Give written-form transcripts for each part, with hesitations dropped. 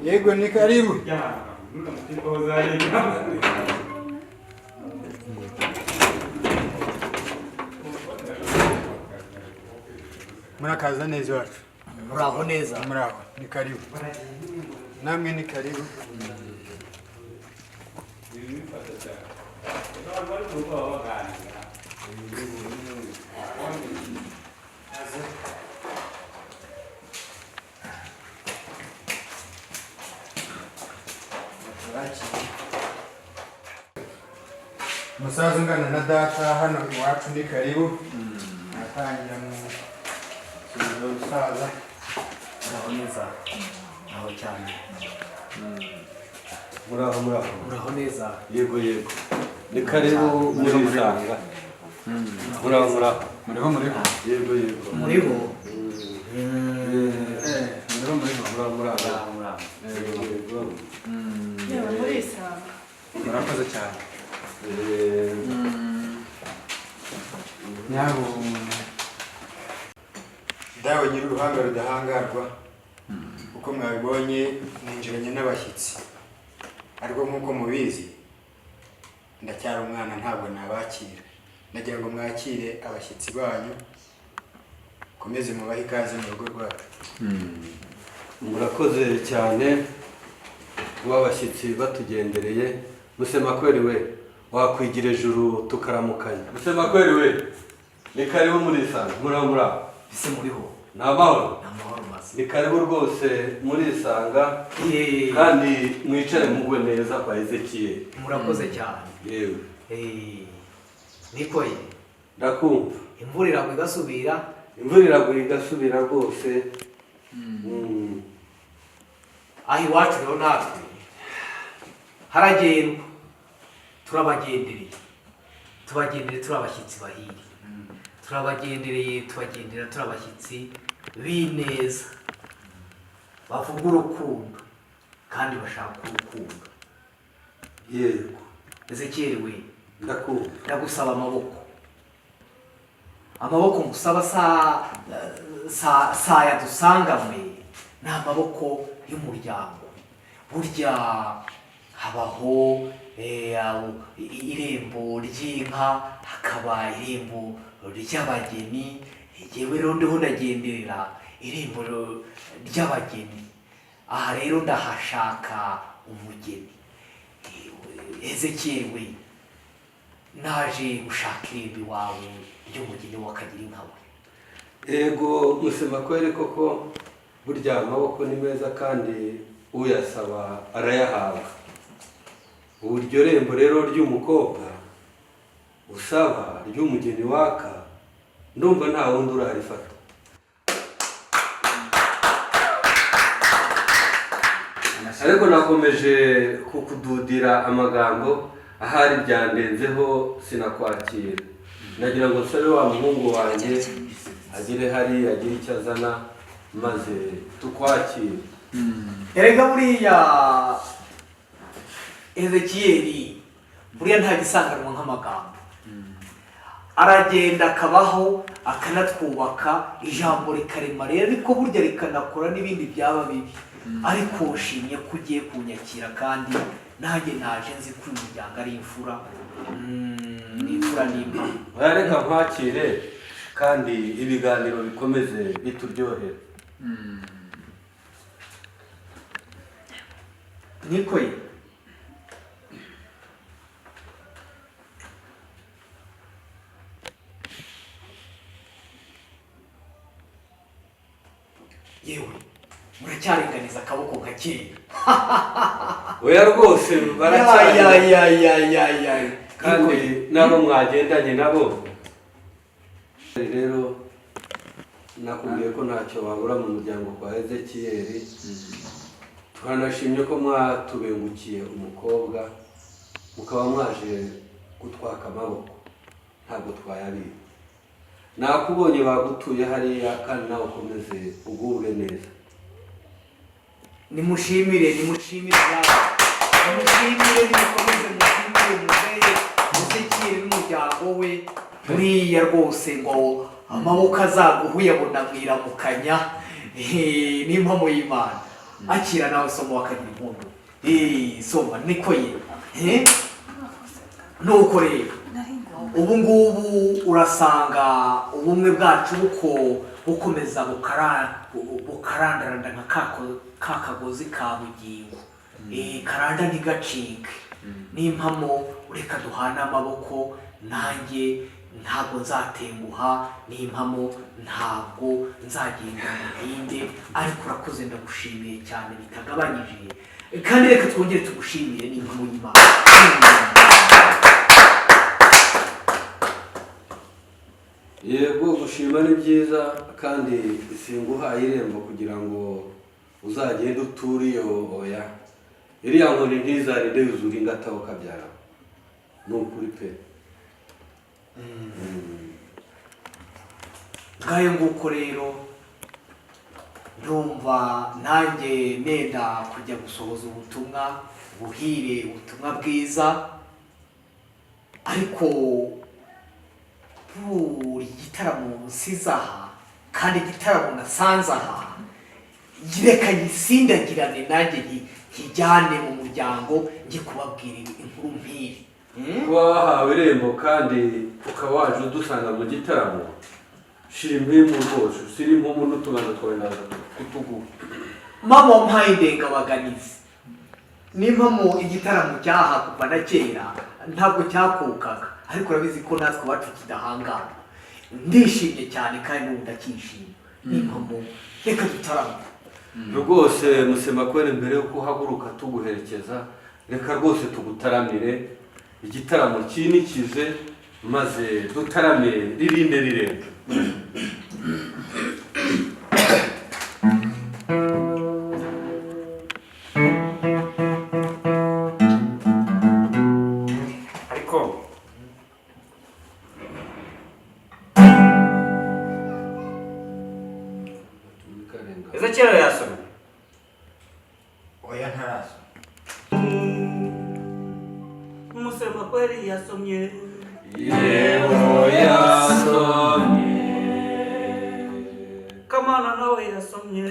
Yego, ni karibu. Murakaza neza iwacu. Muraho neza. Muraho, ni karibu. Namwe ni karibu. Umusaza ungana na data, hano iwacu ni karibu. Atangira mu subizo rusaza. Muraho neza. Muraho cyane. Muraho, muraho. Muraho neza. Yego, yego, ni karibu muri isanga. Muraho, muraho. Muriho, muriho. Yego, yego. Muriho. Muriho, muriho. Muraho, muraho. Muraho, muraho. Yego, yego. Yewe, murisanga. Murakoze cyane. Nyabuna dawe nyir'uruhanga rudahangarwa, uko mwabibonye ninjiranye n'abashyitsi, ariko nk'uko mubizi ndacyari umwana, ntabwo nabakira. Ndagira ngo mwakire abashyitsi banyu, mukomeze mubahe ikaze mu rugo rwacu. Murakoze cyane kuba abashyitsi batugendereye. Musemakweri we, wakwigira ejuru tukaramukanya. Musemakweri we, ni karibu muri isanga. Muraho, muraho. Ese muriho? Ni amahoro. Ni amahoro masa. Ni karibu rwose muri isanga, kandi mwicare mugwe neza kwa Ezekiyeli. Murakoze cyane. Yewe. Niko ye? Ndakumva. Imvura iragwa igasubira. Imvura iragwa igasubira rwose. Aho iwacu rero natwe haragendwa. Turabagendereye, tubagendereye turi abashyitsi bahire. Turabagendereye, tubagendera turi abashyitsi b'ineza, bavuga urukundo kandi bashaka urukundo. Yego. Ezekiyeli we. Ndakumva. Ndagusaba amaboko. Amaboko ngusaba saya dusanganywe, ni amaboko y'umuryango. Burya habaho irembo ry'inka, hakaba irembo ry'abageni. Yewe rero ndiho ndagenderera irembo ry'abageni. Aha rero ndahashaka umugeni. Ezekiyeli we, naje gushaka irembo iwawe ry'umugeni w'akagira inka we. Yego Musemakweri, koko burya amaboko ni meza kandi uyasaba arayahabwa. Ubu iryo rembo rero ry'umukobwa usaba, ry'umugeni waka, ndumva nta wundi urarifata. Ariko nakomeje kukududira amagambo, ahari byandenzeho sinakwakira. Nagira ngo nsabe wa muhungu wanjye agere hariya agire icyo azana maze tukwakire. Erega buriya Ezekiyeli, buriya nta gisanganwa nk'amagambo. Aragenda akabaho, akanatwubaka. Ijambo rikarema rero, ariko burya rikanakora n'ibindi byaba bibi. Ariko nshimye ko ugiye kunyakira, kandi nanjye naje nzi ko uyu muryango ari imfura. Ni imfura n'impamo. Oya, reka nkwakire kandi ibiganiro bikomeze bituryohere. Niko ye? Yewe, muracyaringaniza akaboko nka kera. Oya rwose, baracyari. Ya, ya, ya, ya, ya. Kandi nabo mwagendanye nabo rero, nakubwiye ko ntacyo wabura mu muryango kwa Ezekiyeli. Turanashimye ko mwatubengukiye umukobwa, mukaba mwaje kutwaka amaboko. Ntabwo twayabika. Nakubonye bagutuye hariya, kandi nawe ukomeze ugubwe neza. Nimushimire, nimushimire nawe, nimushimire, nimukomeze mushimire muzehe Ezekiyeli n'umuryango we. Buriya rwose ngo amaboko azaguha uyabona mwiramukanya. N'impamo y'Imana. Akira nawe soma wakagira impundu. Soma niko ye. Nuko rero ubu ngubu urasanga ubumwe bwacu buko bukomeza bukarandaranda nka ka kagozi ka bugingo. Karanda ntigacike. N'impamo reka duhane amaboko, nanjye ntabwo nzatenguha, n'impamo ntabwo nzagenda muhinde, ariko urakoze ndagushimiye cyane bitagabanyije, kandi reka twongere tugushimire n'impamo y'Imana. Yego, gushima ni byiza, kandi singuhaye irembo kugira ngo uzagende uture iyo oya. Iriya nkoni ntizarinde yuzura ingata ukabyara. Ni ukuri pe. Ngayo nguko rero ndumva nanjye nenda kujya gusohoza ubutumwa buhire, ubutumwa bwiza, ariko buri gitaramo nsize aha kandi igitaramo nasanze aha, reka nyisindagirane nanjye nkijyane mu muryango njye kubabwira inkuru mpiri. Kuba wahawe irembo kandi ukaba waje udusanga mu gitaramo, shira impimu rwose, ushyire impumu n'utugano twawe naza kutuguha. Mama wampaye indengabaganizi, n'impamo igitaramo cyaha kuva na kera ntabwo cyakukaga, ariko urabizi ko natwe iwacu kidahangana. Ndishimye cyane kandi n'ubu ndacyishimye. N'impamo reka dutarame rwose. Musemakweli, mbere yuko uhaguruka tuguherekeza, reka rwose tugutaramire igitaramo kinikize, maze dutaramire ririnde rirenga. Ariko Ezekiyeli yasomye? Oya, ntarasoma. Musemakweli yasomye? Yego, yasomye. Kamana nawe yasomye?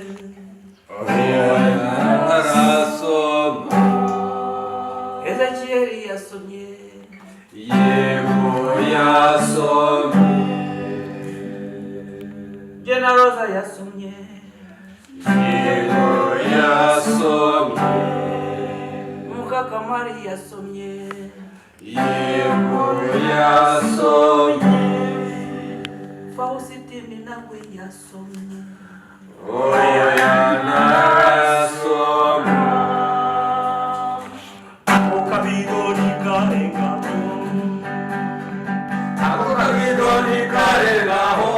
Oya, ntarasoma. Ezekiyeli yasomye? Yego, yasomye. Jena Rosa yasomye? Yego, yasomye. Mukakamari yasomye? Yego, yasomye. Fausitini nawe yasomye? Oya, ntarasoma. Ako kabido ntikarengaho. Ako kabido ntikarengaho.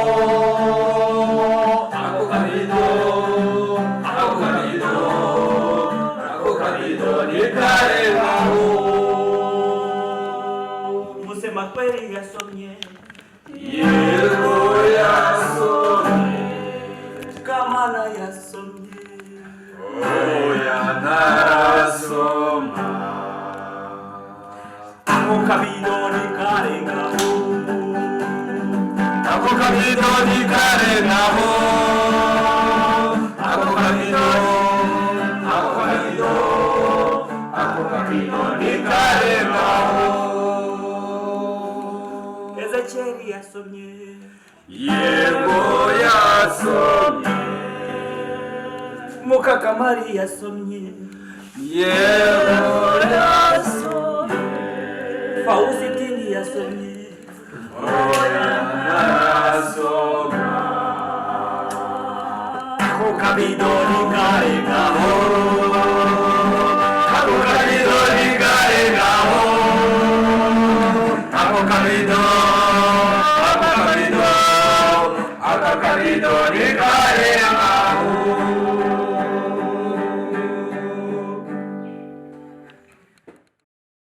Ako kabido, ako kabido, ako kabido ntikarengaho. Musemakweli yasomye? Yego, yasomye. Kamana yasomye? Oya, ntarasoma. Ako kabido ntikarengaho. Ako kabido ntikarengaho. Ako kabido, ako kabido, ako kabido ntikarengaho. Ezekiyeli yasomye? Yego, yasomye. Mukakamari yasomye? Yego, yasomye. Fausitini yasomye? Oya, ntarasoma. Ako kabido ntikarengaho. Ako kabido ntikarengaho. Ako kabido, ako kabido, ako kabido.